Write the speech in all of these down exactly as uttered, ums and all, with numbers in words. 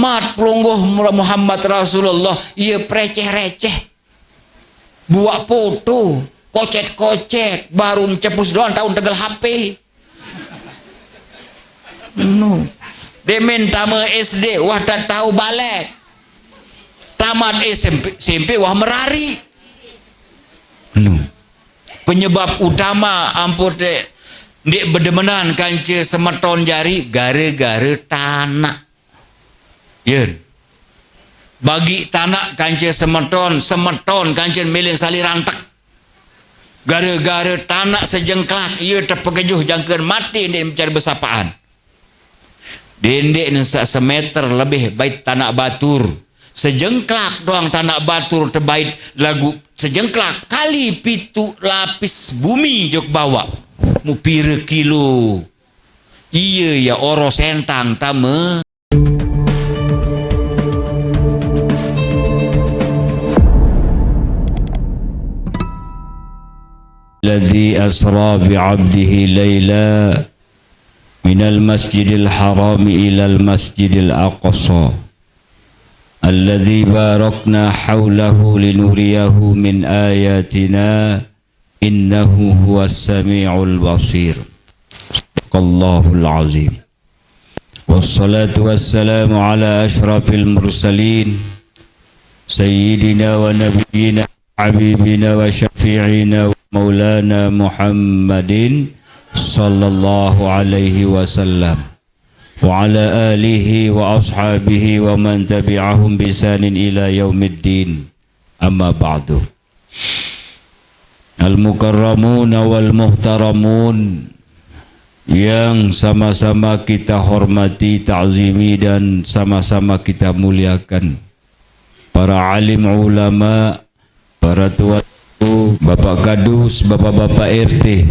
Mat pelungguh Muhammad Rasulullah, iya pereceh-receh. Buak foto, kocet-kocet, baru cepus doang taun tegel H P. No. Demen tame S D, wah tak tahu balik. Tamat S M P, S M P wah merari. No. Penyebab utama ampun te ndik bedemenan kance semeton jari gara-gara tanak. Yen. Bagi tanak kance semeton, semeton kance miling sali rantek. Gara-gara tanak sejengklak, iya tepekejuh jangken mati ndik mencari besapaan. Dendik nen sak semeter lebih bait tanak batur. Sejengklak doang tanak batur tebait lagu sejengklak kali pitu lapis bumi jok bawah. Mupire kilo. Iya ya oro sentang tame. الذي أسرى بعبده ليلا من المسجد الحرام إلى المسجد الأقصى الذي باركنا حوله لنريه من آياتنا إنه هو السميع البصير. صدق الله العظيم. والصلاة والسلام على أشرف المرسلين سيدنا ونبينا وحبيبنا وشفيعنا ومولانا محمد صلى الله عليه وسلم وعلى آله وأصحابه ومن تبعهم بإحسان إلى يوم الدين. أما بعد. Al-mukarramuna wal muhtaramun, yang sama-sama kita hormati, ta'zimi, dan sama-sama kita muliakan. Para alim ulama, para tuan, Bapak Kadus, Bapak-bapak R T,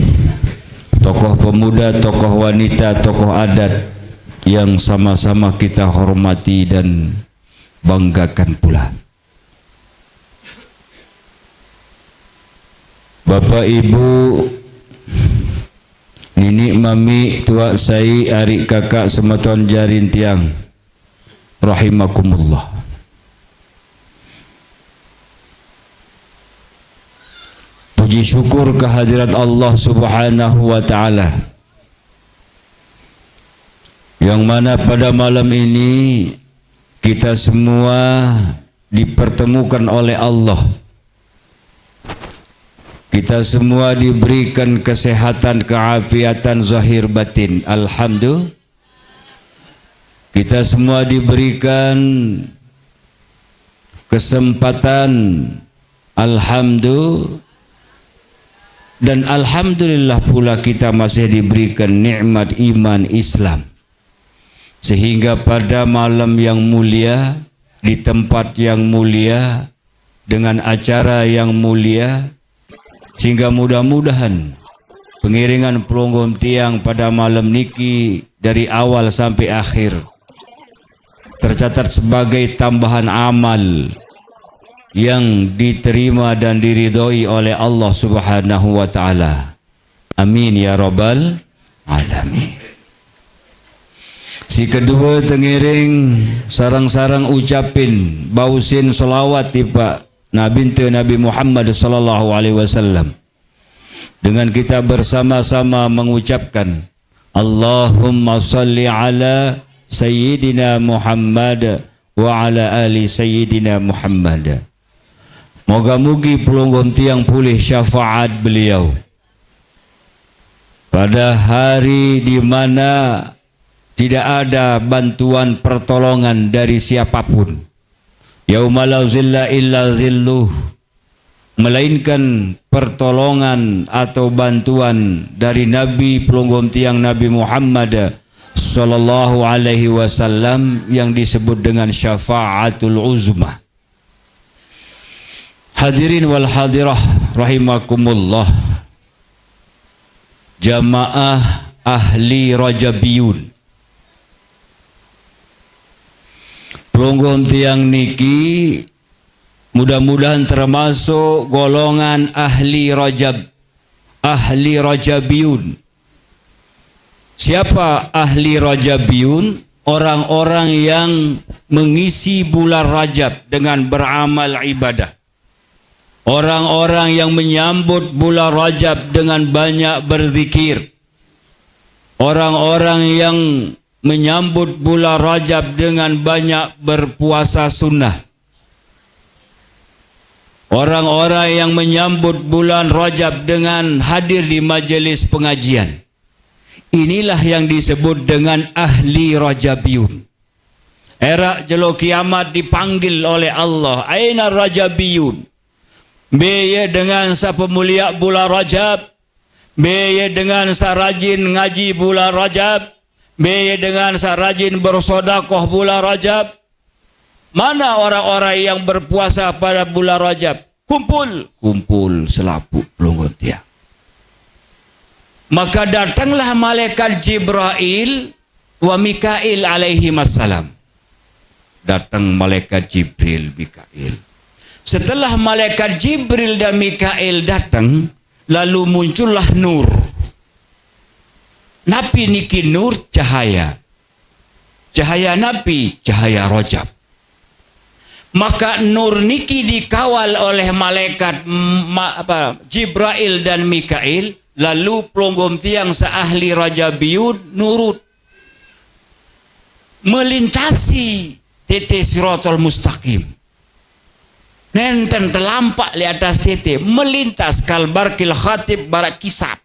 tokoh pemuda, tokoh wanita, tokoh adat yang sama-sama kita hormati dan banggakan pula. Bapak, Ibu, ninik, mami, tuak, sai, arik, kakak, semeton jari tiang, rahimakumullah. Puji syukur kehadirat Allah Subhanahu wa Ta'ala, yang mana pada malam ini kita semua dipertemukan oleh Allah. Kita semua diberikan kesehatan, keafiatan zahir batin. Alhamdulillah. Kita semua diberikan kesempatan. Alhamdulillah. Dan alhamdulillah pula kita masih diberikan nikmat iman Islam. Sehingga pada malam yang mulia, di tempat yang mulia, dengan acara yang mulia, sehingga mudah-mudahan pengiringan pelungguh tiang pada malam niki dari awal sampai akhir tercatat sebagai tambahan amal yang diterima dan diridhoi oleh Allah Subhanahu wa Ta'ala. Amin ya rabbal alamin. Si kedua, tengiring sarang-sarang ucapin bausin selawat tiba Nabi ente Nabi Muhammad sallallahu alaihi wasallam. Dengan kita bersama-sama mengucapkan, Allahumma salli ala Sayyidina Muhammad wa ala ali Sayyidina Muhammad. Moga-mugi pelungguh tiang pulih syafaat beliau pada hari di mana tidak ada bantuan pertolongan dari siapapun. Yauma la zilla illa zilluh. Melainkan pertolongan atau bantuan dari Nabi pelungguh tiang Nabi Muhammad sallallahu alaihi wasallam yang disebut dengan syafaatul uzma. Hadirin wal hadirah rahimakumullah. Jamaah ahli Rajabiyun. Pelungguh tiang niki mudah-mudahan termasuk golongan ahli Rajab, ahli Rajabiyun. Siapa ahli Rajabiyun? orang-orang yang mengisi bulan Rajab dengan beramal ibadah. Orang-orang yang menyambut bulan Rajab dengan banyak berzikir. Orang-orang yang menyambut bulan Rajab dengan banyak berpuasa sunnah. Orang-orang yang menyambut bulan Rajab dengan hadir di majelis pengajian. Inilah yang disebut dengan ahli Rajabiyun. Erak jelo kiamat dipanggil oleh Allah, "Aina Rajabiyun?" Be ye dengan sa pemulia bulan Rajab? Be ye dengan sa rajin ngaji bulan Rajab? Be ye dengan sa rajin bersodakoh bulan Rajab? Mana orang-orang yang berpuasa pada bulan Rajab? Kumpul, kumpul selapuq pelungguh tiang. Maka datanglah malaikat Jibrail wa Mikail alaihi wassalam. Datang malaikat Jibril, Mikail. Setelah malaikat Jibril dan Mikail datang, lalu muncullah nur. Napi niki nur? Cahaya. Cahaya napi? Cahaya Rajab. Maka nur niki dikawal oleh malaikat ma-, apa, Jibrail dan Mikail, lalu pelungguh tiang sa ahli Rajabiyun nurut. Melintasi tete Siratal Mustaqim. Nenten telampaq leq atas tete, melintas kal barqil khatif, baraq kisap.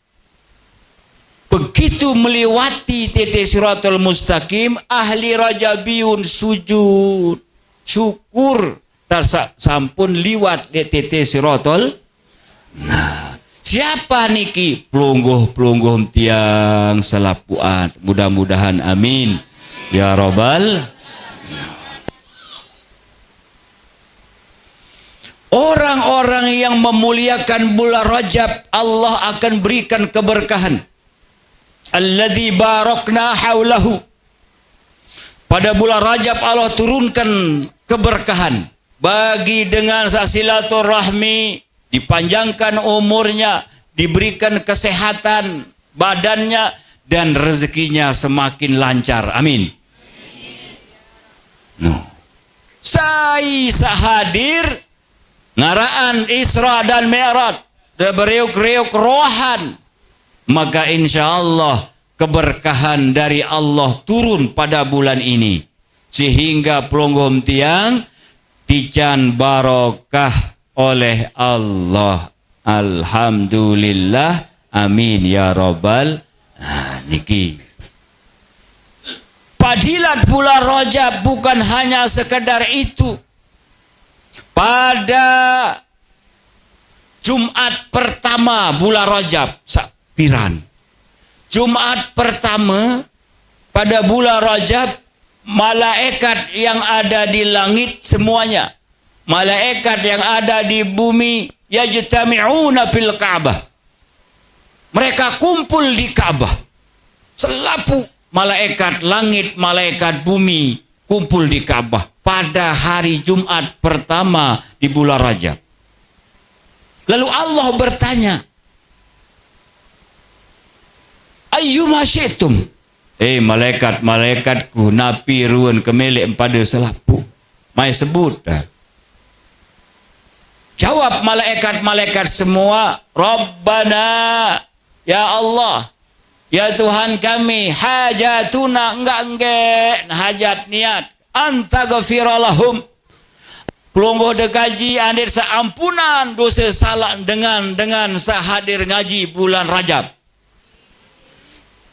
Begitu meliwati tete Siratal Mustaqim, ahli Rajabiyun sujud syukur, tarsaq sampun liwat leq tete Siratal. Nah, siapa niki? Pelungguh-pelungguh tiang selapuqan. Mudah-mudahan, amin ya rabbal. Orang-orang yang memuliakan bulan Rajab, Allah akan berikan keberkahan. Allazi barakna haulahu. Pada bulan Rajab, Allah turunkan keberkahan bagi dengan sa silaturahmi, dipanjangkan umurnya, diberikan kesehatan badannya, dan rezekinya semakin lancar. Amin. Nuh. Sai saq hadir ngaraqan Isra dan Mi'raj, tebereok-reok rohan, maka insya Allah keberkahan dari Allah turun pada bulan ini, sehingga pelungguh tiang tican barokah oleh Allah. Alhamdulillah, amin ya rabbal. Nah, niki. Fadilat bulan Rajab bukan hanya sekedar itu. Pada Jumat pertama bulan Rajab, saq piran? Jumat pertama pada bulan Rajab, malaikat yang ada di langit semuanya, malaikat yang ada di bumi, yajtami'una fil Ka'bah. Mereka kumpul di Ka'bah. Selapuq malaikat langit, malaikat bumi kumpul di Ka'bah pada hari Jumat pertama di bulan Rajab. Lalu Allah bertanya, "Ayyuma syi'tum?" "Eh, malaikat-malaikatku, napi ruen kemeleq pade selapuq?" Mai sebut dah. Jawab malaikat-malaikat semua, "Rabbana, ya Allah, ya Tuhan kami, hajatuna, enggak enggek hajat niat, antaghfira lahum." Pelungguh dekaji andit seampunan dosa salaq dengan, dengan sa hadir ngaji bulan Rajab.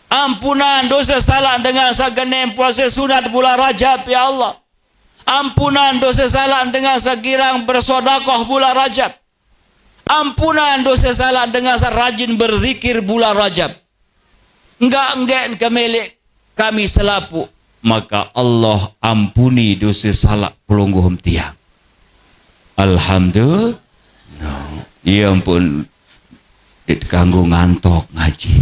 Ampunan dosa salaq dengan sa genem puase sunat bulan Rajab, ya Allah. Ampunan dosa salaq dengan sa girang bersodakoh bulan Rajab. Ampunan dosa salaq dengan sa rajin berzikir bulan Rajab. Enggak enggek kemeleq kami selapuq, maka Allah ampuni dosa salaq pelungguh tiang. Alhamdulillah. Nah, ya ampun. Ndeq kanggo ngantok ngaji.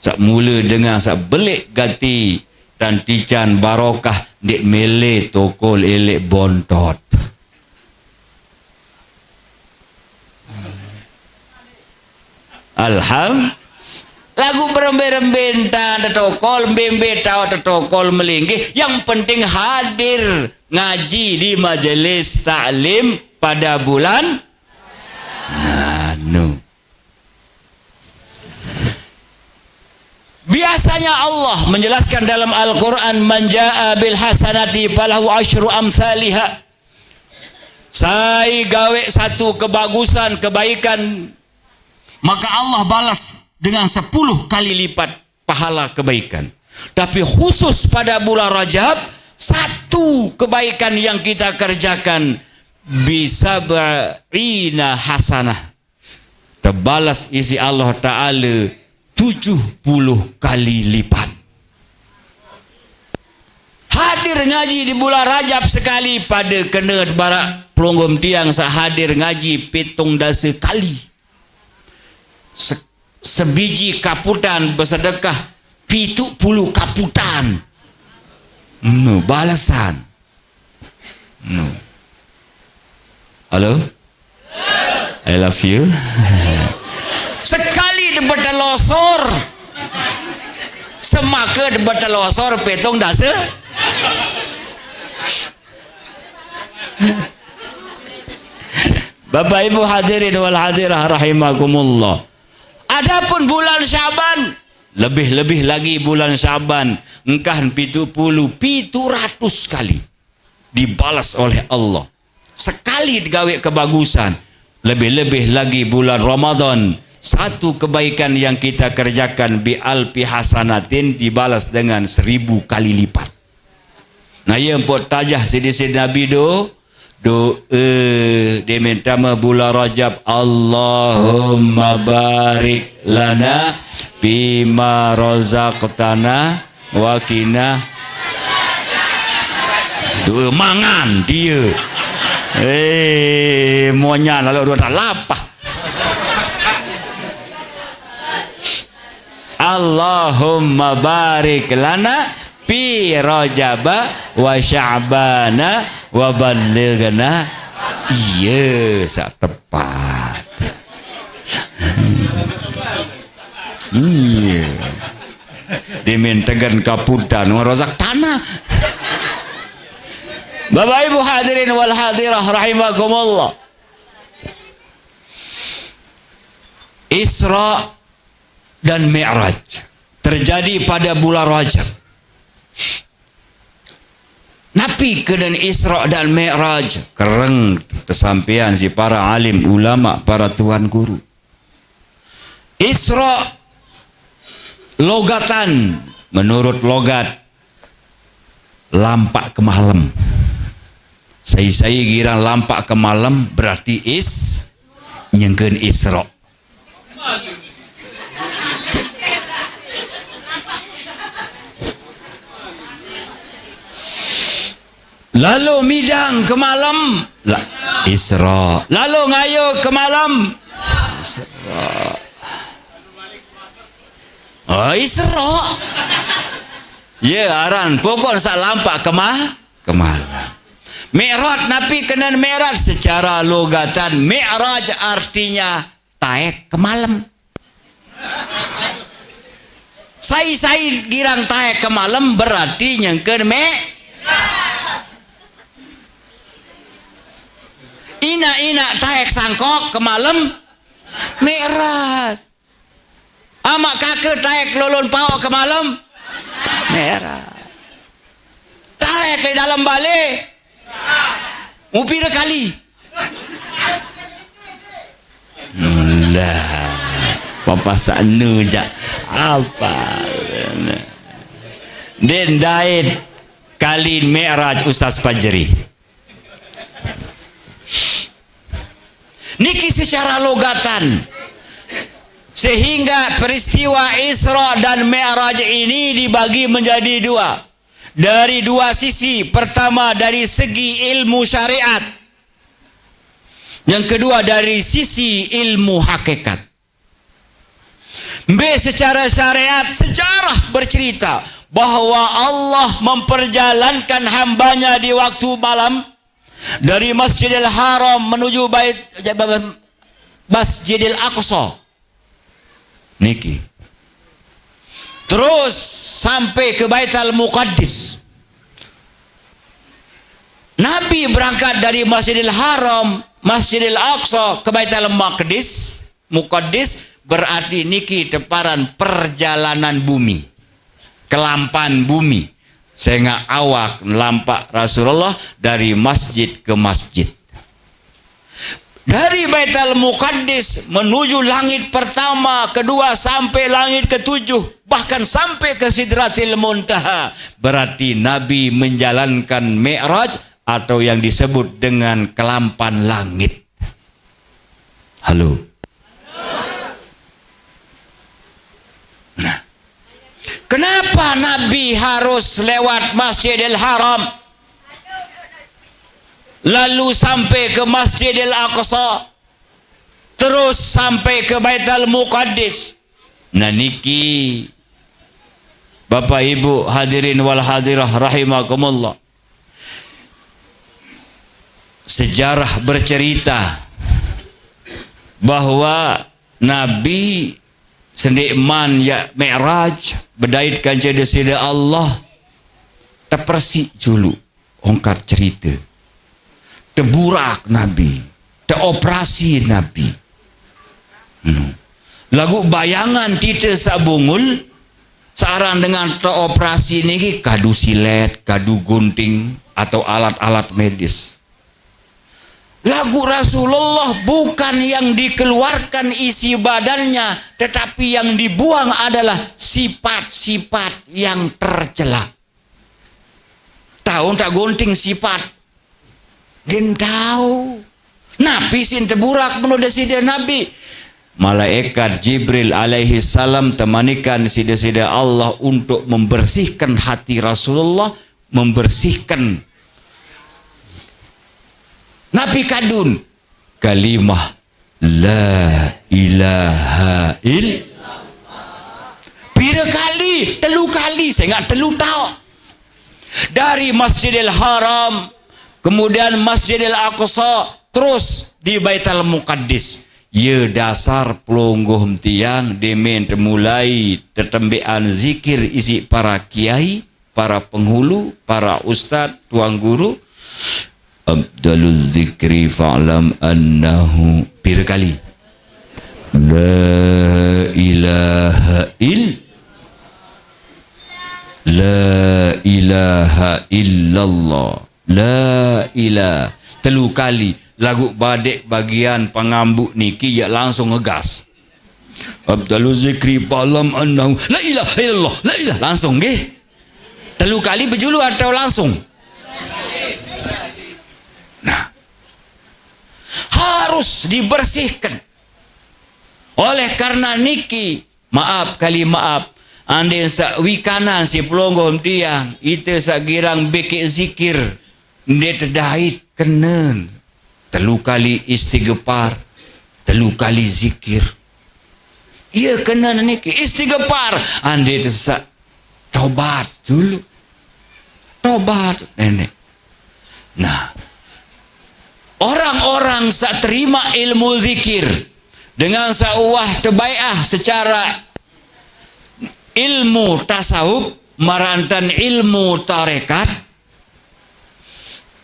Saq mule dengan saq beleq gati dan tican barokah ndeq mele tokol eleq bontot. Alham-, Lagu berembe-rembe entah tetokol, mbe-mbe tau tetokol melinggih. Yang penting hadir ngaji di majelis taklim pada bulan. Nah, nu. Biasanya Allah menjelaskan dalam Al-Quran, "Man ja'a bil hasanati falahu asyru amsaliha." Sai gawe satu kebagusan, kebaikan, maka Allah balas dengan sepuluh kali lipat pahala kebaikan. Tapi khusus pada bulan Rajab, satu kebaikan yang kita kerjakan bisa ba'ina hasanah. Terbalas isi Allah Ta'ala tujuh puluh kali lipat. Hadir ngaji di bulan Rajab sekali pada kena barak pelonggom tiang sah hadir ngaji petong dasa kali. Se-, sebiji kaputan bersedekah pitu puluh kaputan. No, balasan. No. Halo? I love you. Sekali dia bertelosor. Semaka dia bertelosor petong dasa. Bapak Ibu hadirin wal hadirah rahimakumullah. Adapun bulan Syaban, lebih-lebih lagi bulan Syaban, engkah pitu puluh, pitu ratus kali dibalas oleh Allah. Sekali digawe kebagusan, lebih-lebih lagi bulan Ramadan, satu kebaikan yang kita kerjakan bi alfi hasanatin dibalas dengan seribu kali lipat. Nah, ya, empuk tajah sidi-sidi Nabi do, do, eh, dia minta ma bulan Rajab, "Allahumma barik lana fima razaqtana wa qina." Dua mangan dia. Eh, monyet lalu dua tak lapah. "Allahumma barik lana fi Rajaba wa Sya'bana wa ballighna." Iya, sak tepat. Iya. Dimintegan kaputan, ngerozak tanah. Bapak Ibu hadirin wal hadirah rahimakumullah. Isra dan Mi'raj terjadi pada bulan Rajab. Napi kena Isra dan Mi'raj? Kereng kesampaian si para alim ulama, para tuan guru. Isra logatan, menurut logat, lampak ke malam. Sai-sai girang lampak ke malam berarti is, nyengken Isra. Lalu midang ke malam, la, Isra. Lalu ngayo ke malam, Isra. Oh, Isra. Ya, aran pokok sak lampak ke ma-, ke malam. Mi'raj, napi kena Mi'raj? Secara logatan, Mi'raj artinya taek ke malam. Sai-sai girang taek ke malam berarti nyengken me. Ina-ina taek sangkok ke malam, Mi'raj. Amak kaka taek lolon paok ke malam, Mi'raj. Taek di dalam bale, mupira kali. Lah, papa saknu jak apa? Den dait kali Mi'raj Ustaz Fajri. Niki secara logatan. Sehingga peristiwa Isra dan Mi'raj ini dibagi menjadi dua. Dari dua sisi. Pertama, dari segi ilmu syariat. Yang kedua, dari sisi ilmu hakikat. Mbe secara syariat, sejarah bercerita bahwa Allah memperjalankan hambanya di waktu malam dari Masjidil Haram menuju Bait, Masjidil Aqsa. Niki. Terus sampai ke Baitul Muqaddis. Nabi berangkat dari Masjidil Haram, Masjidil Aqsa ke Baitul Maqdis, Muqaddis, berarti niki teparan perjalanan bumi, kelampan bumi. Sehingga awak lampak Rasulullah dari masjid ke masjid. Dari Baitul Muqaddis menuju langit pertama, kedua, sampai langit ketujuh, bahkan sampai ke Sidratil Muntaha. Berarti Nabi menjalankan Mi'raj atau yang disebut dengan kelampan langit. Halo. Nah, kenapa Nabi harus lewat Masjidil Haram, lalu sampai ke Masjidil Aqsa, terus sampai ke Baitul Muqaddis? Nah, niki, Bapak Ibu hadirin wal hadirah rahimakumullah, sejarah bercerita bahwa Nabi sendeqman jaq Mi'raj, bedait kance Deside Allah, tepersik juluq ongkat cerite. Teburak Nabi, teoperasi Nabi. Hmm. Laguq bayangan ite saq bungul, saq aran dengan teoperasi niki kadu silet, kadu gunting, atau alat-alat medis. Laguq Rasulullah bukan yang dikeluarkan isi badannya, tetapi yang dibuang adalah sifat-sifat yang tercela. Tao ndeq gunting sifat? Ndeqn tao. Napi siq teburak meno Deside Nabi? Malaikat Jibril alaihi salam temanikan siq Deside Allah untuk membersihkan hati Rasulullah, membersihkan. Napi kadun? Kalimah la ilaha ill. Pire kali? Telu kali, sengaq telu taoq. Dari Masjidil Haram, kemudian Masjidil Aqsa, terus di Baitul Muqaddis. Ye dasar pelungguh tiang, demen temulai tetembean zikir isiq para kiai, para penghulu, para ustaz, tuan guru. Afdaluz zikri fa'lam annahu, pire kali? La ilaha ill-, la ilaha illallah. La ilah-, telu kali. Laguq badeq bagian pengambu niki, ye langsung ngegas. Afdaluz zikri fa'lam annahu la ilaha illallah, la ilah, langsung nggih. Telu kali bejulu atau langsung? Nah, harus dibersihkan. Oleh karena niki, maap kali maap, andin saq wikanan siq pelungguh tiang, ite saq girang bekeq zikir, ndeq tedait kenen. Telu kali istighfar, telu kali zikir. Iya, kenen niki istighfar, andin saq tobat dulu. Tobat, neneq. Nah, orang-orang saq terima ilmu zikir dengan saq uwah tebaiah secara ilmu tasawuf, marantan ilmu tarekat,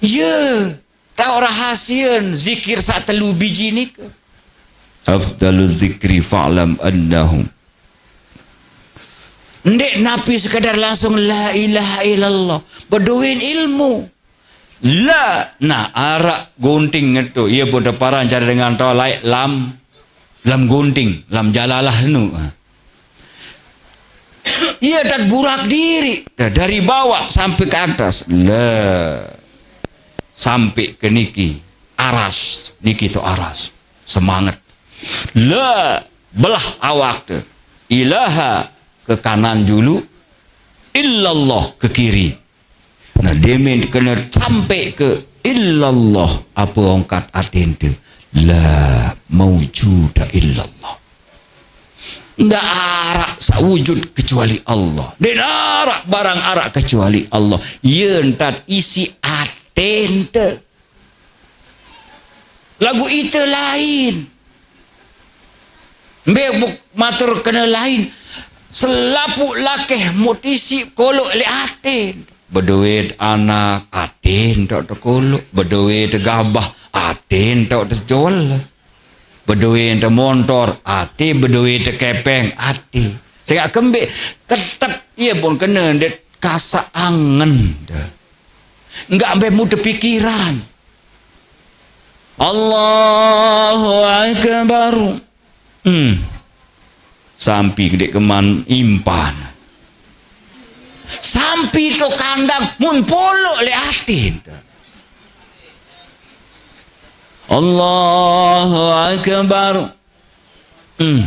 ye tao rahasien zikir saq telu biji nike. Afdaluz zikri fa'lam annahu. Ndeq napi sekadar langsung la ilaha illallah. Bedoin ilmu. La, nah, araq gunting ngetu. Ie pun teparan care dengan tao laeq lam, lam gunting, lam jalalah nu. Ie teburak diriq, dah dari bawah sampai ke atas. La, sampai ke niki, aras, niki tu aras. Semangat. La, belah awak tu. Ilaha ke kanan julu, illallah ke kiri. Nah, demen kena sampai ke illallah, apa ongkat atin tu? La maujuda illallah. Ndak araq saq wujud kecuali Allah. Ndeq araq barang araq kecuali Allah. Ye ntat isiq atin te. Laguq ite lain. Mbe buk matur kene lain. Selapuq lakeh mutisi koloq leq atin. Bedowe anak, atin toq tekoloq. Bedowe gabah, atin toq tejol. Bedowe montor, ati. Bedowe kepeng, ati. Sengaq kembeq, tetep ie pun kene ndeq kasaq angen de. Nggak mbe mute pikiran. Allahu Akbar. Hmm. Sampi ndeq keman impan. Sampi to kandang mun poloq leq atin. Allahu Akbar. Hmm.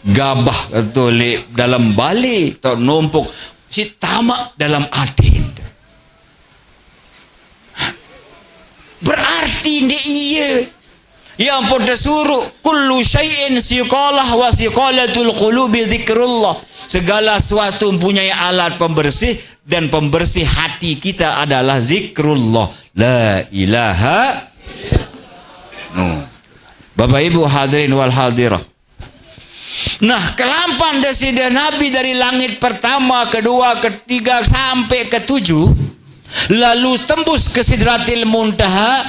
Gabah to leq dalem bale, to numpuk siq tamaq dalem atin. Berarti ndeq ie. Ie ampun tesuruq, "Kullu syai'in siqalah wa siqalatul qulubi dzikrullah." Segala sesuatu mempunyai alat pembersih, dan pembersih hati kita adalah zikrullah. La ilaha. Nuh. Bapak Ibu hadirin wal hadirah. Nah, kelampan Deside Nabi dari langit pertama, kedua, ketiga, sampai ketujuh, lalu tembus ke Sidratil Muntaha,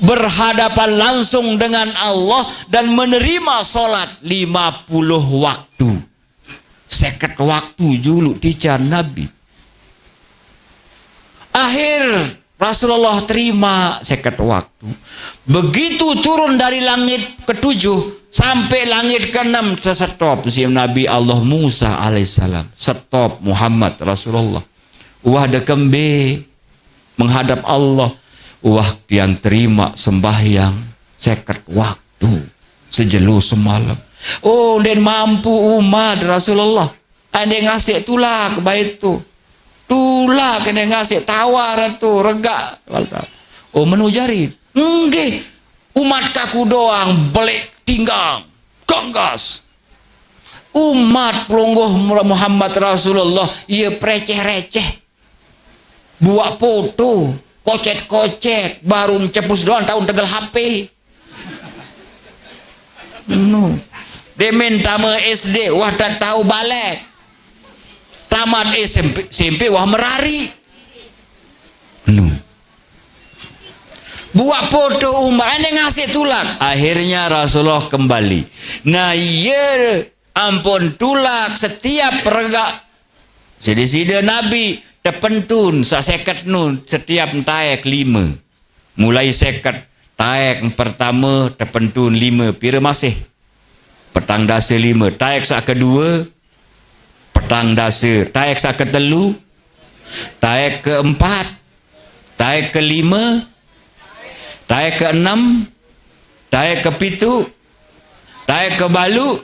berhadapan langsung dengan Allah dan menerima salat lima puluh waktu. Seket waktu juluq tican Nabi. Akhir Rasulullah terima seket waktu. Begitu turun dari langit ketujuh sampai langit keenam, sesetop siq Nabi Allah Musa alaihissalam. Setop Muhammad Rasulullah. Wah, de kembe menghadap Allah. Wah, tiang terima sembahyang seket waktu sejelo semalem. Oh, ndeqn mampu umat Rasulullah. Ndeqn ngasiq tulak bait tu. Tulak ndeqn ngasiq tawar tu, regaq. Oh, menu jari. Nggih, umat kaku doang beleq tinggang. Ganggas. Umat pelungguh Muhammad Rasulullah, ie pereceh-receh. Buaq poto, kocet-kocet, baru cepus doang taun tegel H P. No. Demen tame S D, wah, tak tahu balik. Tamat S M P, S M P, wah, merari. No. Buaq poto umat, ane ngasih tulak. Akhirnya Rasulullah kembali. Nah, iya ampun tulak setiap regaq. Side-side Nabi tepentun saq seket nu setiap taek lime. Mulai seket, taek pertame tepentun lime, pire masih? Petang dase lime. Taek saq kedue, petang dase. Taek saq ketelu, taek keempat, taek kelime, taek keenem, taek kepitu, taek kebalu,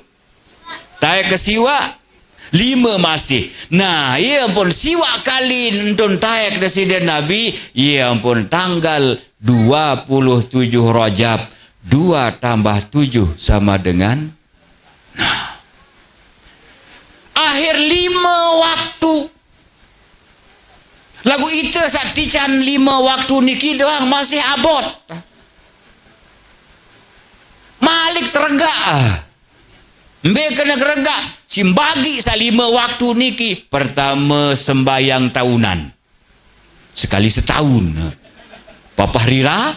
taek kesiwaq, lime masih. Nah, ie ampun siwaq kali entun taek Deside Nabi, ie ampun tanggal dua puluh tujuh Rajab, dua tambah tujuh sama dengan, nah, akhir lime waktu. Laguq ite saq tican lime waktu niki doang masih abot. Malik teregaq. Mbe kene geregaq? Simbagi saq lime waktu niki, pertame sembahyang taunan. Sekali setaun. Papah rira,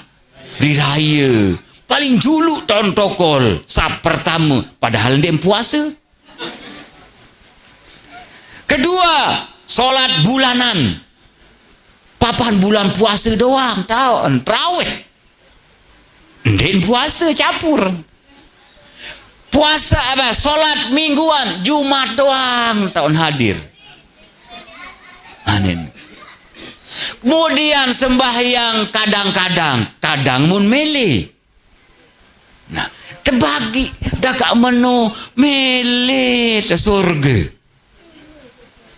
riraye. Paling juluq taun tokol, sap pertame, padahal ndeq puase. Kedua, salat bulanan. Papan bulan puase doang, taun, traweh. Ndeq puase campur. Puase apa? Salat mingguan, Jumat doang taun hadir. Anin. Kemudian sembahyang kadang-kadang, kadang mun mele. Nah, tebagi dakaq meno mele te surge.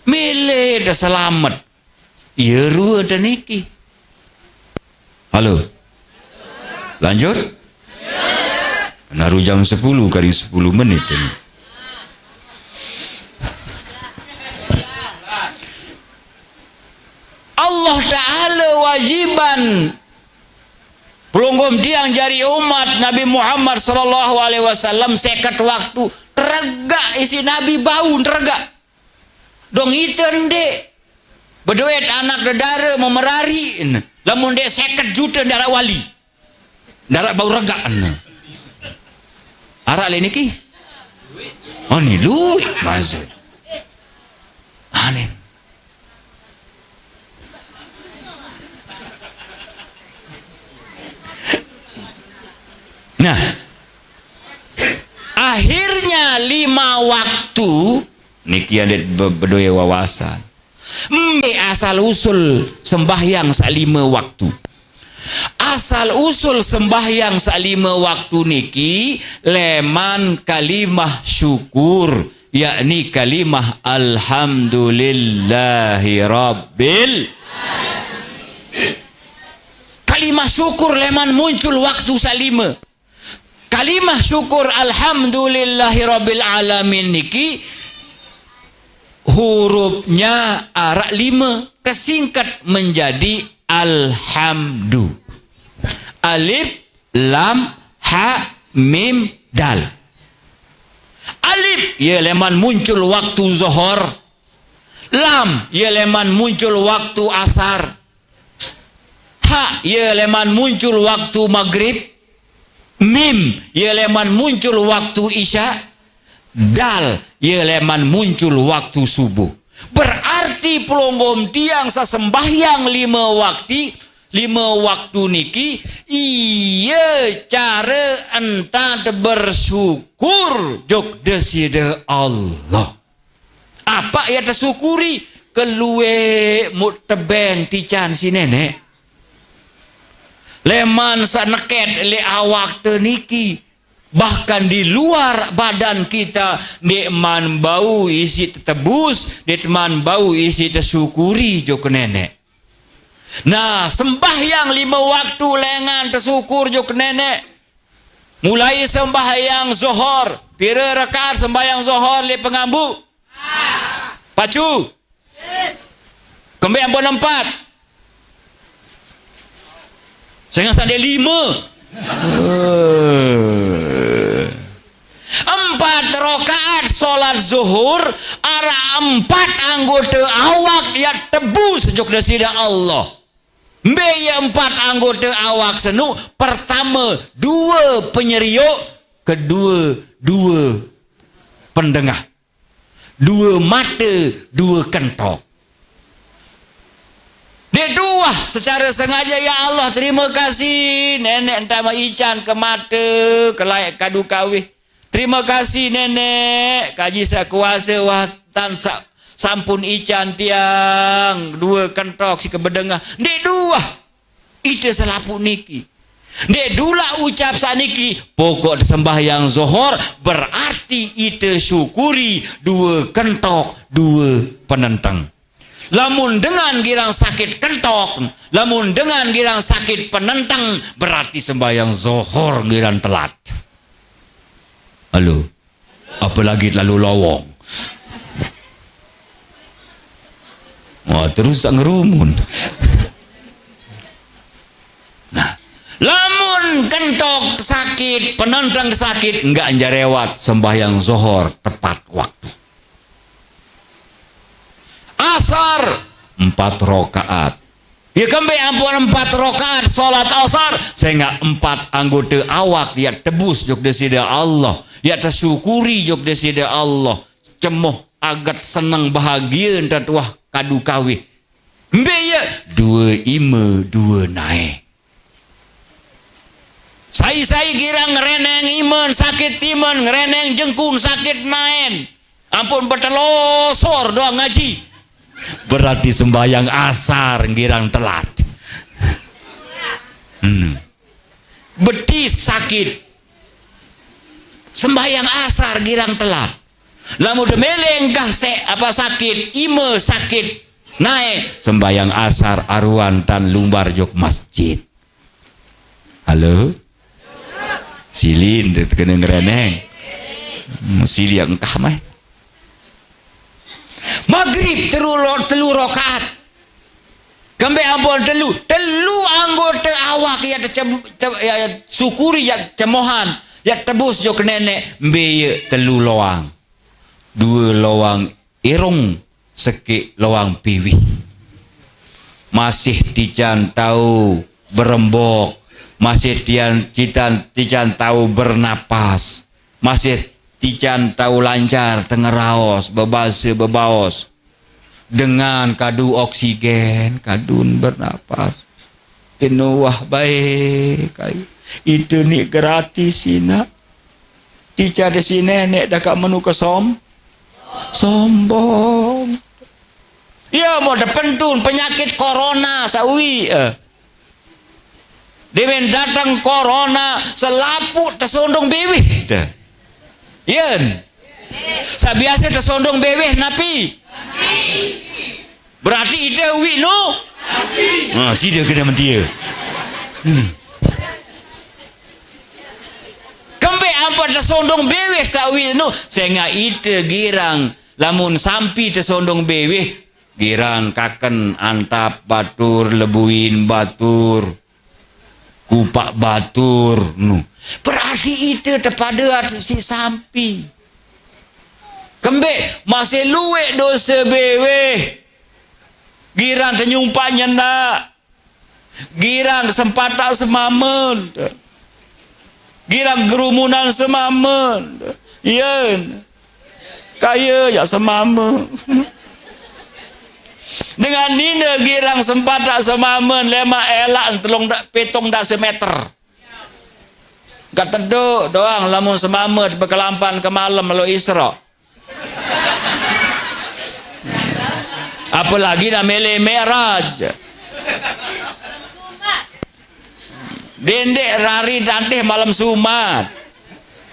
Mele te selamet. Ie rue te niki. Halo. Lanjut? Naru jam sepuluh kali sepuluh menit ini. Allah Ta'ala wajiban pelungguh tiang jari umat Nabi Muhammad sallallahu alaihi wasallam seket waktu Regak isi Nabi bau, regak. Dong ite ndeq. Bedoet anak dedare memerari. Lamun ndeq seket jute ndeq araq wali. Ndeq araq bau regak. Araq leq niki? Oh, ni lueq maksud. Aneh. Nah, akhirnya lima waktu niki alit be-, bedoe wawasan. Mbe asal usul sembahyang saq lime waktu? Asal usul sembahyang saq lime waktu niki leman kalimah syukur, yakni kalimah alhamdulillahirabbil. Kalimah syukur leman muncul waktu saq lime. Kalimah syukur alhamdulillahirabbil alamin niki hurufnya araq lime, kesingkat menjadi alhamdu. Alif, lam, ha, mim, dal. Alif, ye leman muncul waktu zohor. Lam, ye leman muncul waktu asar. Ha, ye leman muncul waktu maghrib. Mim, ye leman muncul waktu isya. Dal, ye leman muncul waktu subuh. Berarti pelonggom tiang sesembahyang lime wakti, lime waktu niki, iye care entan bersyukur jok Deside Allah. Apaq ye tesyukuri? Kelueq muq tebeng tican si Neneq. Leman saq neket leq awakte niki, bahkan di luar badan kita, ndeqman bau isiq tetebus, ndeqman bau isiq tesyukuri jok Neneq. Nah, sembahyang lime waktu lengan tesyukur jok Neneq. Mulai sembahyang zohor. Pire rakaat sembahyang zohor leq pengambu? Pacu? Kembeq ampun empat? Sengaq saq ndeq lime. Eh. Empat rakaat solat zuhur, araq empat anggote awak yaq tebus jok Deside Allah. Mbe ie empat anggote awak senu? Pertame, due penyerioq, kedue, due pendengah. Due mate, due kentok. Ndeq tuah secare sengaje, "Ya Allah, terime kasih, Neneq entan maican ke mate, ke laeq kadu kawih. Terime kasih, Neneq, kaji saq kuase, wah, tan saq sampun ican tiang, due kentok siq ke bedengah." Ndeq tuah. Ite selapuq niki. Ndeq dulaq ucap saq niki, pokok sembahyang zohor berarti ite syukuri due kentok, due penenteng. Lamun dengan girang sakit kentok, lamun dengan girang sakit penenteng, berarti sembahyang zohor girang telat. Halo. Apalagi terlalu lowong. Wah, terus saq ngerumun. Nah, lamun kentok sakit, penenteng sakit, enggak njarewat sembahyang zohor tepat waktu. Asar, empat rakaat. Ye kembeq ampun empat rakaat solat asar, sengaq empat anggote awak yaq tebus jok Deside Allah, yaq tesyukuri jok Deside Allah. Cemoh, aget, seneng, bahagie, entan tuah kadu kawih. Mbe ie? Due ime, due nae. Sai-sai girang ngereneng imen, sakit timen, ngereneng jengkung, sakit naen. Ampun betelosor doang ngaji. Berarti sembahyang asar girang telat. Hmm. Betis sakit. Sembahyang asar girang telat. Lamun de mele enggah se-, apa sakit, ime sakit, nae, sembahyang asar aruan tan lumbar jok masjid. Halo? Silin tekene ngereneng. Sili engkah meh. Maghrib telu ro-, telu rakaat. Kembeq ampun telu? Telu anggote awak yaq tecem-, te-, yaq, yaq syukuri, yaq cemohan. Ya tebus jo ke nenek, mbe ye telu loang. Due loang irung, sekeq loang biwih. Masih tican tau berembok, masih tian, tican, tican tau bernapas, masih tican tau lancar tengeraos, bebase, bebaos. Dengan kadu oksigen, kadun bernapas. Tinuwah bae kai. Ite ni gratis sina. Tican de sine nek daka menu kesom-, sombong. Ya, mau depentun penyakit corona sawi, eh. Demen datang corona, selapuq tesondong beweh. Dah. Yen. Sabiase tesondong beweh napi? Berarti ite uwi nu? Nah, side kena mentie. Hmm. Kembe ampat tesondong beweh sawi nu, sengaq ite girang lamun sampi tesondong beweh, girang kaken antap batur, lebuin batur, kupak batur, nu. Berarti ite tepade ati siq sampi. Kembe masih lueq dose beweh. Girang tenyumpak nyenaq. Girang sempataq semamen. Girang gerumunan semamen. Yen. Kaye ya semame. Dengan nine girang sempataq semamen, lemaq elaq telung da-, pitung dase meter. Gak teduk doang lamun semame bekelampan kemalem lalo Isra. Apalagi name le Mi'raj. Dendeq rari dantih malem Sumat.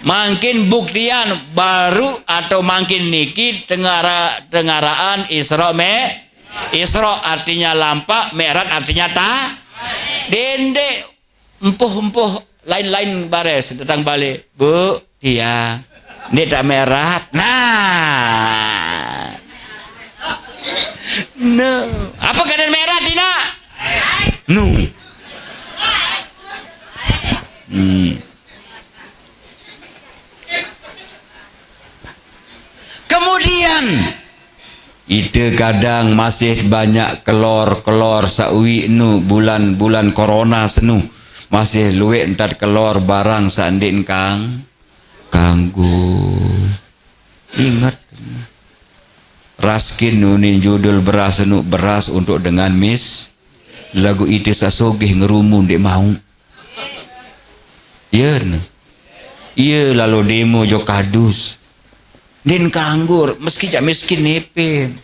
Mangkin buktian baru atau mangkin niki tengara-, tengaraan Isra me-, Isra artinya lampaq, Mi'raj artinya ta-, dendeq empuh-empuh lain-lain bares datang balik. Bu, tiang. Ndeq taq Mi'raj. Nah. No. Apa keadaan Mi'raj, Tina? Nu. Hmm. Kemudian, ite kadang masih banyak kelor-kelor saq uiq nu bulan-bulan corona senu. Masih lueq ntat kelor barang saq ndeqn kang-, kanggo. Inget. Raskin unin judul beras senu, beras untuk dengan mis-, laguq ite saq sugih ngerumun ndeq mauq. Iye ne. Iye lalo demo jok kardus. Ndeqn kanggo, meski jaq miskin nepen.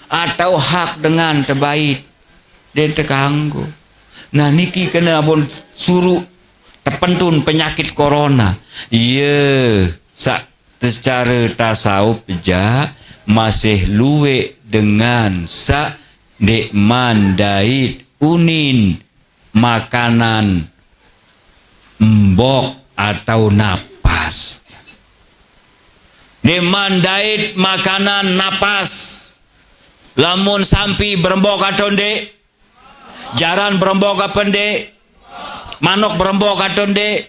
Atau hak dengan tebait. Ndeqn tekanggo. Nah, niki kene ampun suruq tepentun penyakit corona. Iye, saq secare tasawuf jaq masih lueq dengan saq ndeqman dait unin makanan mbok atau napas. Ndeqman dait makanan napas. Lamun sampi berembok atau ndeq? Jaran berembok apa ndeq? Manok berembok atau ndeq?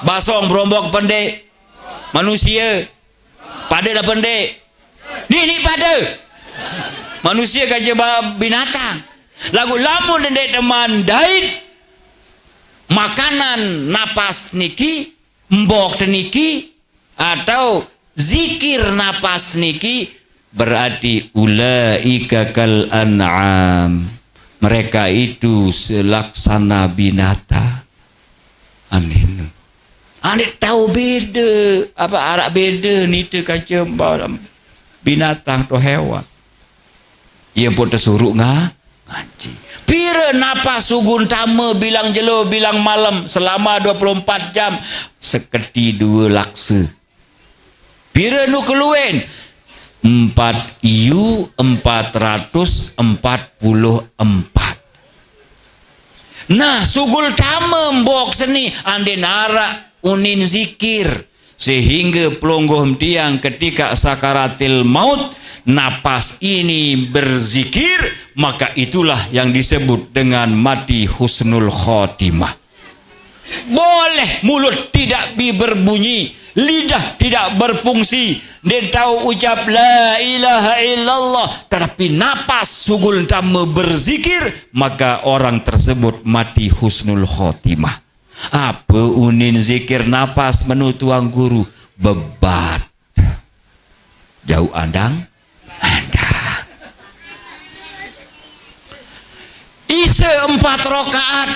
Basong berembok apa ndeq? Manusie? Pade napa ndeq? Ni, ni pade. Manusie kance ba-, binatang. Laguq lamun ndeq teman dait makanan napas niki, mbok teniki, atau zikir napas niki, berarti ulaika kal an'am. Mereka itu selaksana binatang. Aneh nu. Aneh tau beda, apa araq beda nite kance binatang atau hewan. Ie mpun tesuruq nga-, ngaji. Pire napas sugun tame bilang jelo, bilang malem, selama dua puluh empat jam, seketi due lakse. Pire nu keluwen? Empat iyu empat ratus empat puluh empat. Nah, sugul tame mbok seni, andin araq unin zikir. Sehingga pelungguh tiang ketika sakaratil maut, napas ini berzikir, maka itulah yang disebut dengan mati husnul khotimah. Boleh mulut tidak bi-, berbunyi, lidah tidak berfungsi, ndeq tao ucap la ilaha illallah, tetapi napas sugul tame berzikir, maka orang tersebut mati husnul khotimah. Ape unin zikir napas menu Tuang Guru? Bebat. Jauh andang, andang. Ise empat rakaat.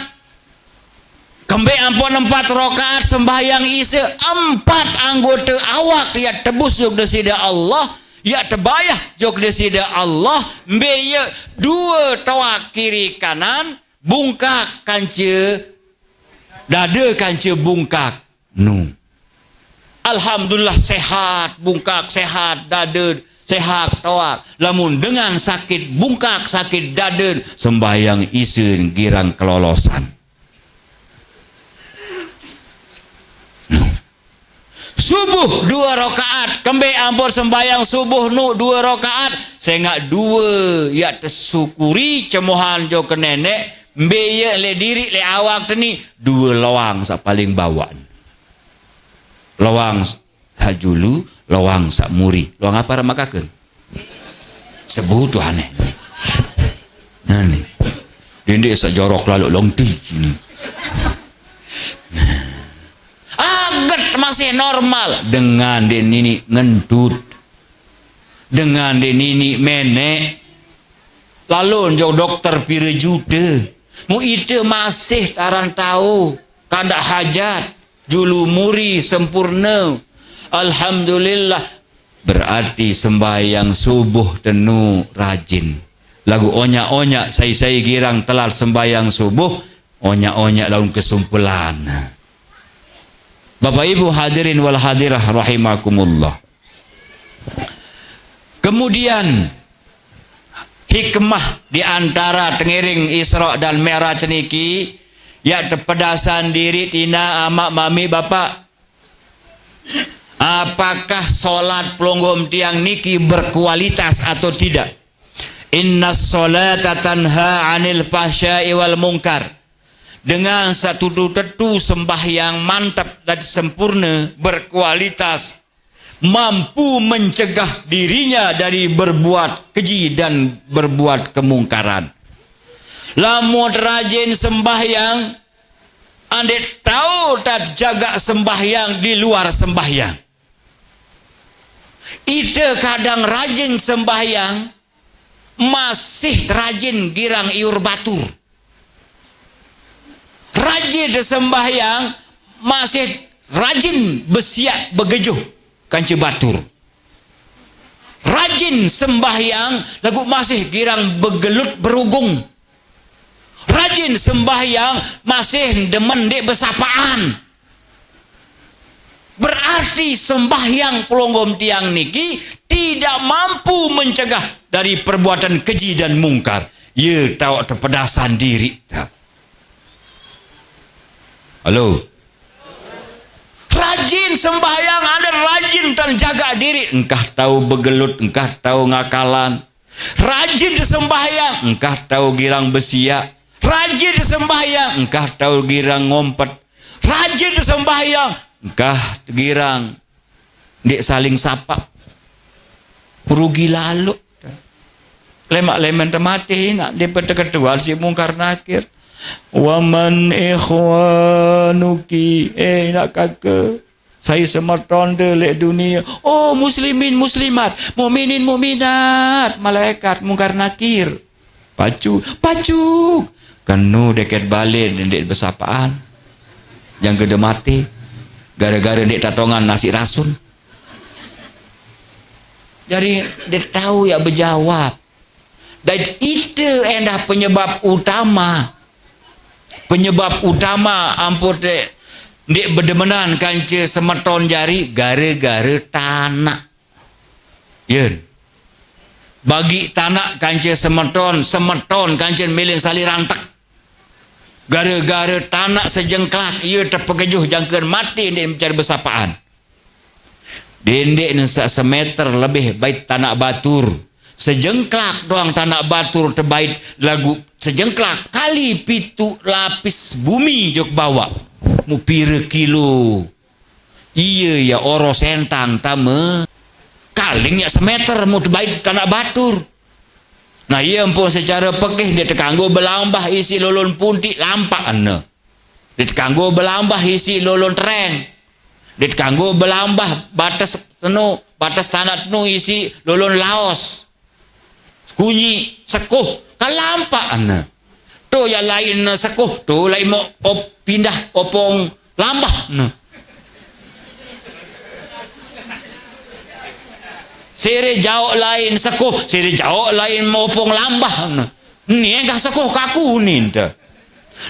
Kembeq ampun empat rakaat sembahyang ise, empat anggote awak yaq tebus jok Deside Allah, yaq tebayah jok Deside Allah, mbe ie due toaq kiri kanan, bungkak kance dade kance bungkak nu. Alhamdulillah, sehat bungkak, sehat dade, sehat toaq. Lamun dengan sakit bungkak, sakit dade, sembahyang ise girang kelolosan. Nu. Subuh due rakaat, kembeq ampun sembahyang subuh nu due rakaat, sengaq due yaq tesyukuri cemohan jok Neneq, mbe ie leq diriq, leq awak teni, due loang saq paling bawaq. Loang saq julu, loang saq muri. Loang ape araq makake? Sebutuh aneh. Nah, ni. Dendeq saq jorok laloq longti. Ni. Aget masih normal. Dengan ndeq niniq ngentut. Dengan ndeq niniq meneq. Lalo jok dokter pire jute. Mu ite masih taran tao. Kandaq hajat. Julu muri sempurne. Alhamdulillah. Berarti sembahyang subuh tenu rajin. Laguq onyaq-onyaq sai-sai girang telat sembahyang subuh, onyaq-onyaq laun kesumpelan. Bapak Ibu hadirin wal hadirah rahimakumullah. Kemudian, hikmah di antara tengiring Isra dan Mi'raj niki, yaq tepedasan diriq tina, amaq, mamiq, bapaq. Apakah solat pelungguh tiang niki berkualitas atau tidak? Innas sholata tanha 'anil fahsya'i wal munkar. Dengan saq tetu-tetu sembahyang mantep dan sempurne, berkualitas, mampu mencegah dirinya dari berbuat keji dan berbuat kemungkaran. Lamun rajin sembahyang, andeq tao tat jagaq sembahyang di luar sembahyang. Ite kadang rajin sembahyang, masih rajin girang iur batur. Rajin sembahyang, masih rajin besiaq begejuh kance batur. Rajin sembahyang, laguq masih girang begelut berugung. Rajin sembahyang, masih demen ndeq besapaan. Berarti sembahyang pelungguh tiang niki tidak mampu mencegah dari perbuatan keji dan mungkar. Ye taoq tepedasan diriq. Halo. Rajin sembahyang, andeq rajin tan jagaq diriq. Engkah tao begelut, engkah tao ngakalan. Rajin sembahyang, engkah tao girang besiaq. Rajin sembahyang, engkah tao girang ngompet. Rajin sembahyang, engkah girang ndeq saling sapaq. Rugi laloq. Lemaq leman temate inaq, ndeq peteketuan siq Mungkar Nakir. Waman ikhwanuki, eh, inaq kake. Sai semetonde leq dunie. Oh, muslimin muslimat, mukminin mukminat, malaikat Mungkar Nakir. Pacu, pacu. Kenu deket bale ndeq besapaan. Jangke de mate. Gare-gare ndeq tatongan nasiq rasun. Jari, ndeq tao yaq bejawab. Dait ite endah penyebab utama. Penyebab utama ampun te ndeq bedemenan kance semeton jari gare-gare tanaq. Yen. Bagi tanaq kance semeton, semeton kance mele sali rantek. Gare-gare tanaq sejengklak, ie tepegejuh jangke mate ndeq care besapaan. Dendeqne saq semeter lebih bait tanaq batur, Sejengklak doang tanak batur tebait lagu sejengklak kali pitu lapis bumi jok bawaq. Mupire kilo. Iye ya oro sentang tame. Kaling ya semeter mu tebait tanak batur. Nah, iye empun secara pekih ndeq tekanggo belambah isiq lolon puntiq lampaq ene. Ndeq tekanggo belambah isiq lolon tereng. Ndeq tekanggo belambah bates tenu, bates tanak tenu isiq lolon laos. Kunyiq, sekuh, kan lampaq ene. To ya lain sekuh, to lain mo op, pindah opong lambah ne. Sere jaoq lain sekuh, sere jaoq lain opong lambah ne. Ni enggah sekuh kaku ni ente.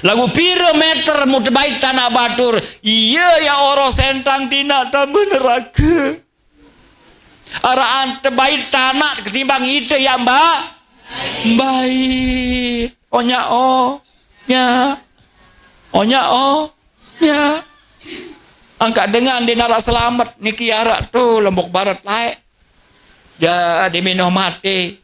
Lagu pire meter mu tebait tanak batur, iye ya oro sentang tinak tame nerake. Araqan tebait tanak ketimbang ite ya, Mbak? Mbai. Onya o. Nya. Onya o. Nya. Angkat dengan di narak selamet. Niki araq tu Lombok Barat laeq. Jadi minoh mate.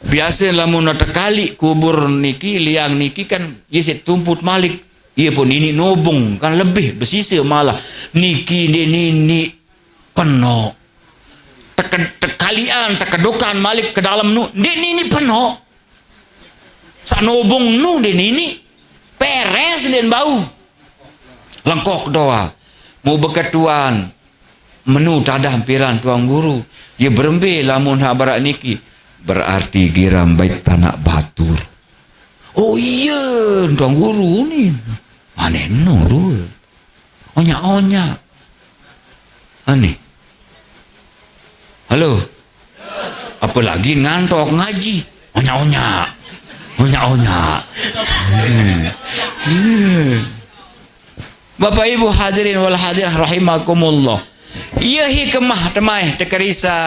Biase lamun tekaliq kubur niki, liang niki kan isiq tumput malik. Iye pun niniq nobung, kan lebih besise malah. Niki ndeq niniq penoq. Teke-, tekaliqan, tekedokan malik ke dalem nu, ndeq niniq penoq. Saq nobung nu ndeq niniq. Peres ndeq bau. Lengkok doang. Mu beketuan. Menu tadah piran Tuan Guru. Ye berembe lamun hak barak niki. Berarti giram bait tanak batur. Oh iya, Tuan Guru ni. Aneh no dua. Onyak-onyak. Aneh. Halo. Apalagi ngantok ngaji. Onyak-onyak. Onyak-onyak. Hmm. Hmm. Bapak Ibu hadirin wal hadirah rahimakumullah. Iya hikmah temai tekerisa.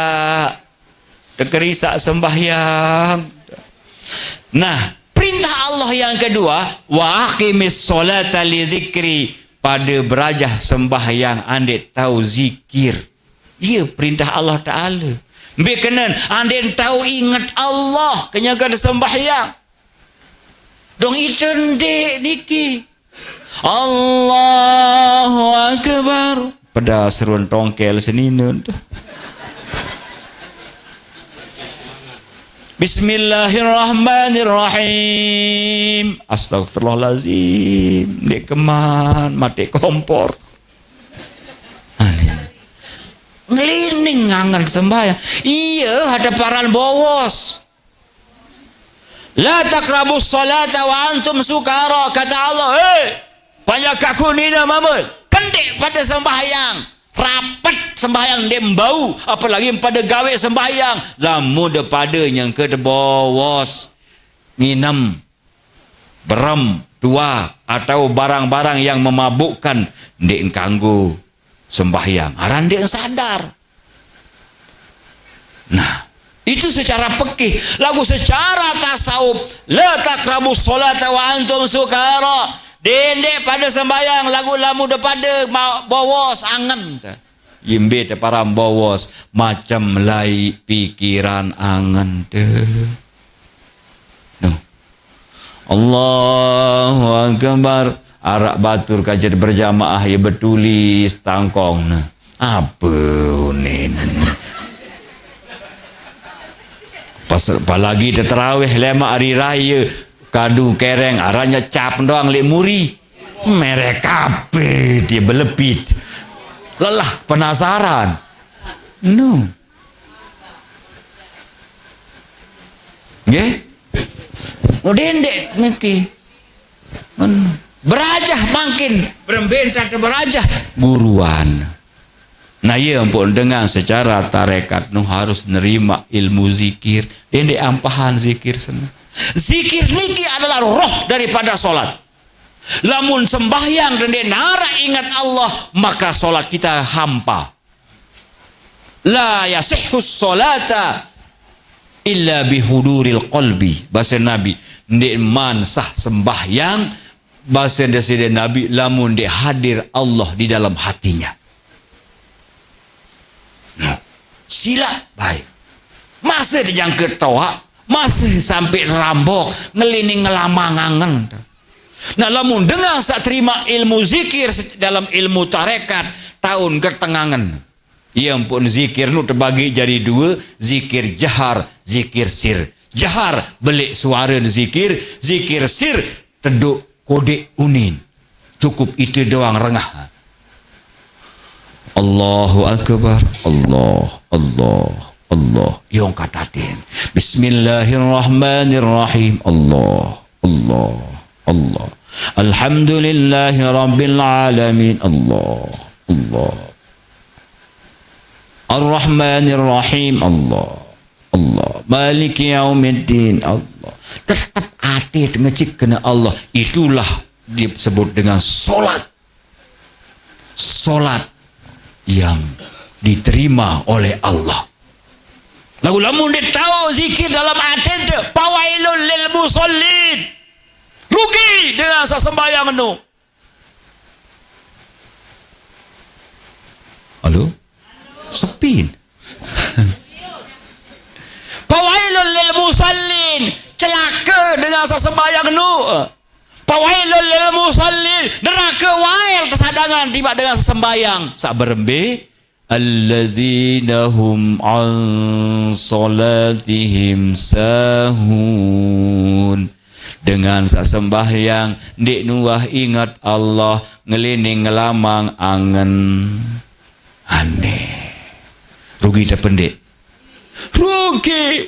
Tekerisa sembahyang. Nah, perintah Allah yang kedua, wa aqimis sholata li dzikri, pada berajah sembahyang andeq tau zikir. Iya perintah Allah Taala. Mbe kenen andeq tau inget Allah kenyeke sembahyang. Dong ite ndeq niki. Allahu Akbar. Peda seruan tongkel senine tu. Bismillahirrahmanirrahim. Astagfirullahalazim. Ndeq keman mate kompor. Aneh. Ngelining angen sembahyang. Iya, ada paran bowos. La taqrabus sholata wa antum sukara, kata Allah. Hei, panjak aku nina mama, kendeq pade sembahyang. Rapet sembahyang ndeq bau, apalagi pade gawe sembahyang. Lamun de pade nyengke tebowos, nginem, berem, tua, atau barang-barang yang memabukkan, ndeq kanggo sembahyang. Aran ndeq sadar. Nah, itu secara pekih. Lagu secara tasawuf, la taqrabus sholata wa antum sukara. Dendeq pade sembahyang, lagu lamun de pade ma-, bowos angen. Yimbe te paran bowos, macem lai pikiran angen te. Noh. Allahu Akbar. Araq batur kance berjamaah, ye betulis tangkong ne. Ape unine? Pas, apalagi te terawih lemaq hari raye, kadu kereng, araq nyecap doang leq muri. Merek ape tie belepit? Lelah penasaran. No. Nggih? Udah ndeq niki. Men-, berajah mangkin, berembe entan berajah guruan. Nah, iya, empuk dengan secara tarekat nu harus nerima ilmu zikir. Dendeq ampahan zikir sene. Zikir niki adalah roh daripada salat. Lamun sembahyang dendeq naraq inget Allah, maka salat kita hampa. La yasihhus salata illa bihuduril qalbi. Base Nabi, ndeqman sah sembahyang, base Deside Nabi, lamun ndeq hadir Allah di dalam hatinya. Nah, silaq bae. Masih dijangka toaq, masih sampai rambok, ngelining ngelamang angen. Nah, lamun dengan saq terima ilmu zikir dalam ilmu tarekat, taun ketengangen. Iya ampun, zikir nu tebagi jari dua, zikir jahar, zikir sir. Jahar, beleq suare zikir, zikir sir, teduk kodeq unin. Cukup ite doang rengah. Allahu Akbar, Allah, Allah, Allah. Yong katatin. Bismillahirrahmanirrahim. Allah, Allah, Allah. Alhamdulillahi Rabbil Alamin. Allah, Allah. Ar-Rahmanir Rahim. Allah, Allah. Maliki yaumiddin. Allah. Tetep ate ngecik kena Allah. Itulah disebut dengan solat. Solat yang diterima oleh Allah. Lagu lamun dia tahu zikir dalam ate, fawailul lil musallin. Rugi dengan sesembahyang nu. Halo? Sepin. Fawailul lil musallin. Celaka dengan sesembahyang nu. Fawailul lil musallin. Neraka wail tesadangan tiba dengan sesembahyang. Saq berembe? Alladzina hum an salatihim sahun. Dengan saq sembahyang, ndeq nuah inget Allah, ngelining ngelamang angen. Aneh. Rugi tependik. Rugi.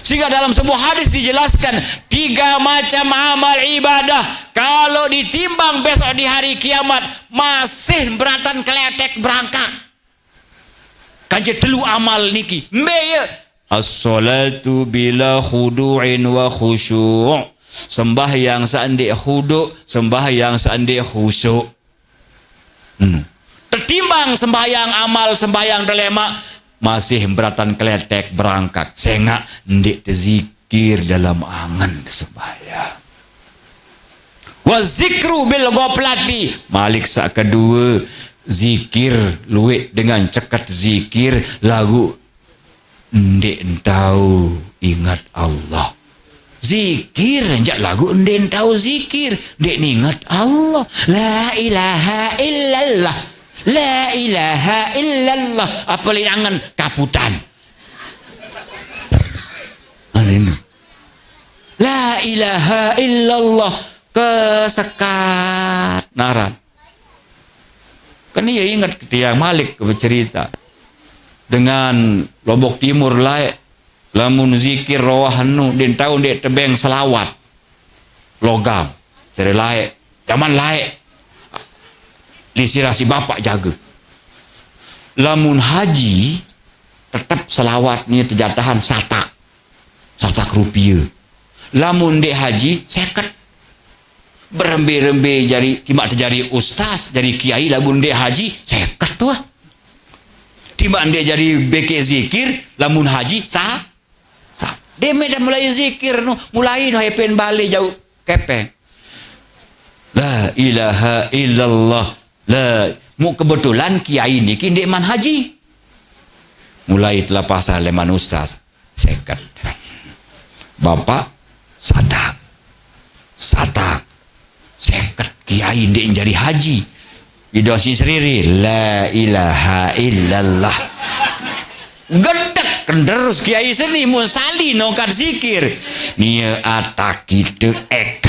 Sehingga dalam sebuah hadis dijelaskan, tiga macam amal ibadah, kalau ditimbang besok di hari kiamat, masih beratan keletek berangkak. Kance telu amal niki. Mbe ye? As-salatu bila khudu'in wa khusyu'. Sembahyang saq ndeq khudu', sembahyang saq ndeq khusyuk. Hmm. Tetimbang sembahyang amal, sembahyang telemaq, masih beratan keletek berangkat. Sengaq ndeq tezikir dalem angen sembahyang. Wa zikru bil ghaflati. Malik saq kedue, zikir lueq dengan ceket zikir laguq ndeq entau inget Allah. Zikir enjak laguq ndeq entau zikir, ndeq ninget Allah. La ilaha illallah. La ilaha illallah. Apa linangen kaputan. Aneh. La ilaha illallah. Kesekat naran. Kan iya inget tiang Malik becerita. Dengan Lombok Timur laeq, lamun zikir roah enu, ndeq tau ndeq tebeng selawat. Logam. Cere laeq. Zaman laeq. Lisirasi bapak jage. Lamun haji, tetep selawat ni tejatahan satak. Satak rupie. Lamun ndeq haji, seket. Berembe-rembe jari, timaq tejari ustaz, jari kiai, lamun ndeq haji, seket tuah. Timaq ndeq jari beke zikir, lamun haji, sa-, sa-, deme dah mulai zikir nu, mulai nu hepen bale jauq kepeng. La ilaha illallah. La, mu kebetulan kiai niki ndeqman haji. Mulai telapasan leman ustaz, seket. Bapak, satak. Satak. Seket kiai ndeq jari haji. Ido si seriri, la ilaha illallah. Gedek kenderus kiai seni mun sali nongkat zikir. Nie atak ite ek.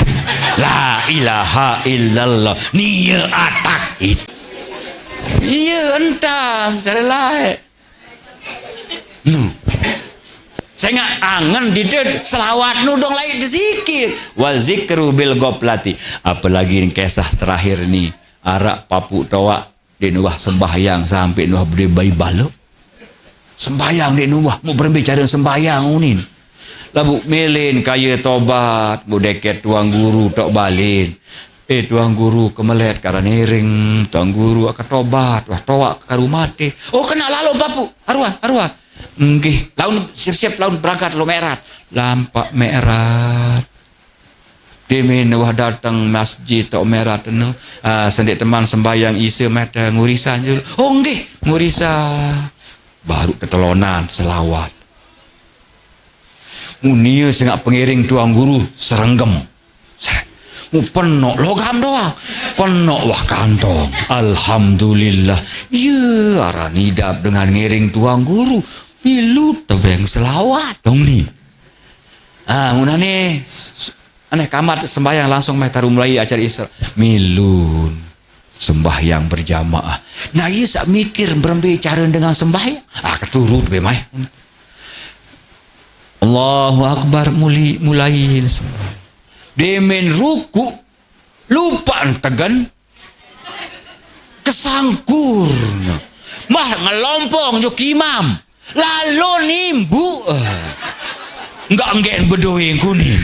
La ilaha illallah. Nie atak it. Iya entan, care laeq. Nu. Sengaq angen dite selawat nu dong laeq dezikir. Wa zikru bil ghaflati. Apalagi ni kisah terakhir ni. Araq papuq toaq ndeq nuah sembahyang sampe nuah bedoe bai baloq. Sembahyang ndeq nuah, mu berembe care sembahyang unin. Labuq melen kaye tobat, mu deket tuang guru toq balen. Eh, tuang guru kemelet karan iring, tuang guru aka tobat, wah toaq karu mate. Oh, kena lalo papuq, aruan, aruan. Nggih, laun siap-siap laun berangkat lo meqrat. Lampaq meqrat. Deme nuah dateng masjid toq meqrat enu, ah, sendeq teman sembahyang ise mete ngurisan julu. Oh, nggih, ngurisan. Baruq tetelonan selawat. Mun ieu sengak pengiring tuan guru serenggem. Seret. Mu penok logam doang. Penok wah kantong. Alhamdulillah. Ieu aran idap dengan ngiring tuan guru. Milu tebeng selawat dong ni. Ah, mun ane, s-, s-, ane kamat sembahyang langsung meh taru mulai acara Isra. Milun. Sembahyang berjamaah. Nah, ieu sak mikir berembe cara dengan sembahyang. Ah, keturut be mai. Allahu Akbar, muli-, mulai. Demen ruku, lupa tegen, kesangkur. Mah ngelompong jo imam. Lalu nimbu. Eh. Enggak enggen bedoeng kuning.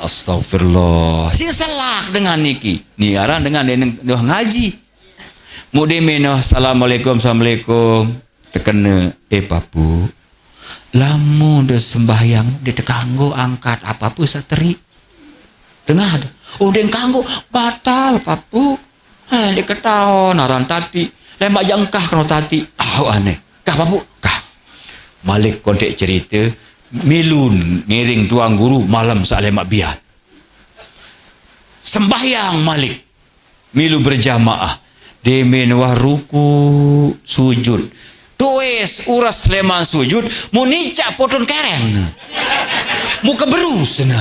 Astagfirullah. Sing selak dengan niki. Ni aran dengan deneng ngaji. Mu demen noh, "Assalamualaikum, assalamualaikum." Tekene, "Eh, Papu, lamun de sembahyang de tekanggo angkat apa-apa sateri." Dengah de. "Oh, de kanggo, batal, Papu." Eh, de ketaon aran tati. Lemak jangkah keno tati. Ah, aneh. Kah, Papu? Kah. Malik kontek cerita, milun ngiring tuan guru malam sak lemak biat. Sembahyang malik. Milu berjamaah. Demen wah ruku, sujud. Tuis uras leman sujud, mu nicak potun kereng. Mu keberus na.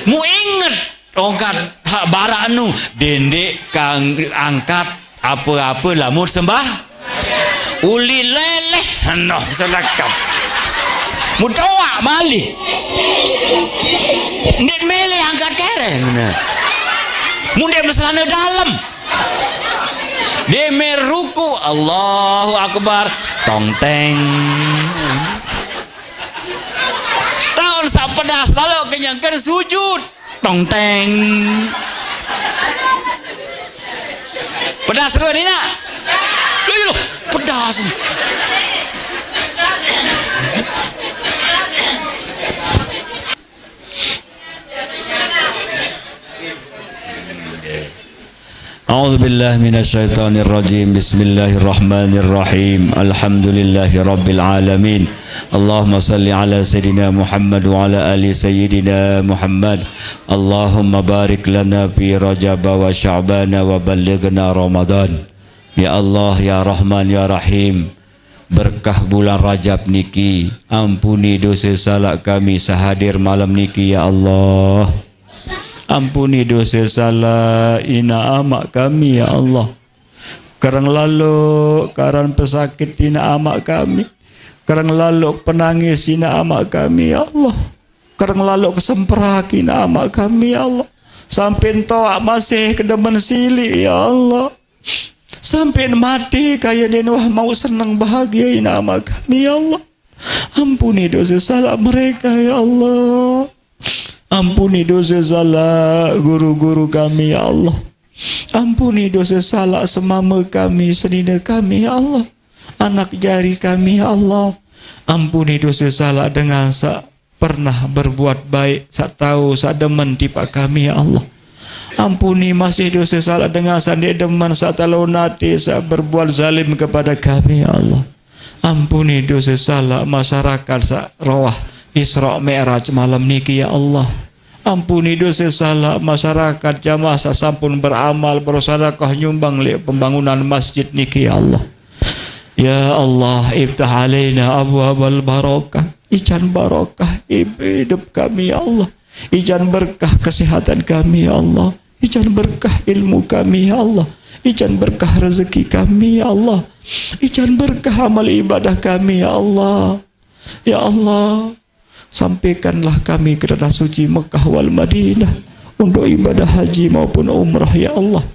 Mu inget tongkat hak barak nu, dendek kang angkat apa-apa lamun sembah. Uli leleh, noh sedekap. Mudoak malih. Ndik milih angkat kereng, nah. Munde meselana dalem. Demen ruku, Allahu Akbar, tong teng. Taon sak pedas, lalu kenyangkan sujud. Tong teng. Pedas terus ni nak. Loh, iya loh, pedas. أعوذ بالله من الشيطان الرجيم. بسم الله الرحمن الرحيم. الحمد لله رب العالمين. اللهم صل على سيدنا محمد وعلى آل سيدنا محمد. اللهم بارك لنا في رجب وشعبان وبلغنا رمضان. Ya Allah, ya Rahman, ya Rahim, berkah bulan Rajab niki, ampuni dosa salak kami sahadir malam niki, ya Allah. Ampuni dosa salak ina amak kami, ya Allah. Kereng lalok karan pesakit ina amak kami. Kereng lalok penangis ina amak kami, ya Allah. Kereng lalok kesemperak ina amak kami, ya Allah. Sampai entoak masih kedemen silik, ya Allah. Sampai mati kaya den wah mau seneng bahagia ina amak kami, ya Allah. Ampuni dosa salak mereka, ya Allah. Ampuni dosa salak guru-guru kami, ya Allah. Ampuni dosa salak semama kami, senina kami, ya Allah. Anak jari kami, ya Allah. Ampuni dosa salak dengan sak pernah berbuat baik, sak tau, sak demen tipak kami, ya Allah. Ampuni masih dosa salak dengan sak ndik demen, sak talo nate, sak berbuat zalim kepada kami, ya Allah. Ampuni dosa salak masyarakat sak roah Isra Mi'raj malam niki, ya Allah. Ampuni dosa salak masyarakat jamaah sak sampun beramal, bersedekah, nyumbang lek pembangunan masjid niki, ya Allah. Ya Allah, iftah alaina abwabal barakah. Ijan barakah ib-, hidup kami, ya Allah. Ijan berkah kesehatan kami, ya Allah. Ijan berkah ilmu kami, ya Allah. Ijan berkah rezeki kami, ya Allah. Ijan berkah amal ibadah kami, ya Allah. Ya Allah, sampaikanlah kami ke tanah suci Mekah wal Madinah untuk ibadah haji maupun umrah, ya Allah.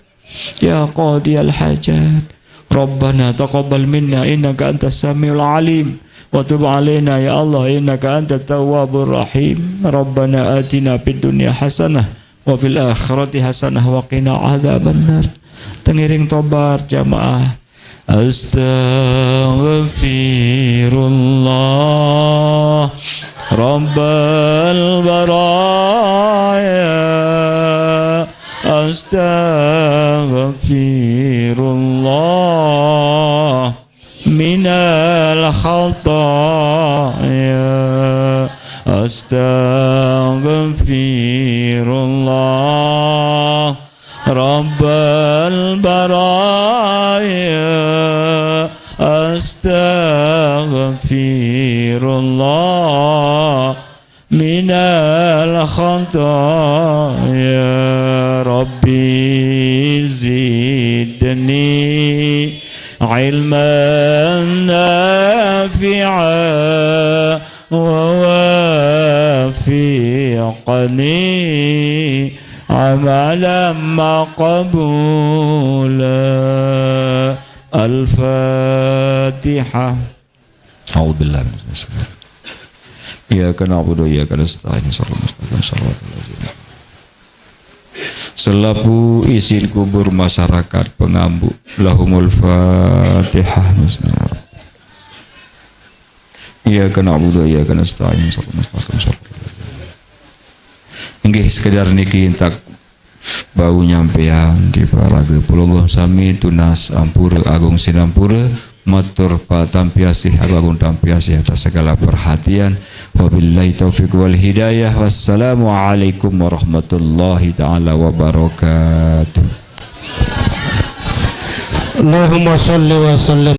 Ya qadiyal hajat. Rabbana taqabbal minna innaka antas samiul alim. Wa tub alaina, ya Allah, innaka antat tawwabur rahim. Rabbana atina fid dunya hasanah wa fil akhirati hasanah wa qina adzabannar. Tengiring tobar jamaah. Astaghfirullah Rabbal baraya. Astaghfirullah minal khataya. أستغفر الله رب البرايا، أستغفر الله من الخطايا. ربي زدني علما نافعا ووفقني عملا مقبولا. الفاتحة. أعوذ بالله من الشيطان الرجيم. إياك نعبد وإياك نستعين. صراط المستقيم. صراط الذين. Selapuh isin kubur masyarakat pengambu. Lahumul Fatihah. Bismillahirrahmanirrahim. Iyyaka na'budu wa iyyaka nasta'in. Shiratal mustaqim, shiratal ladzina. Inggih, sekedar niki tak bau nyampean di paraga pelungguh sami, tunas ampura agung sinampura, matur patampiasih agung tampiasih atas segala perhatian. Wabillahi taufiq wal hidayah. Wassalamualaikum warahmatullahi taala wabarakatuh. Allahumma shalli wa sallim.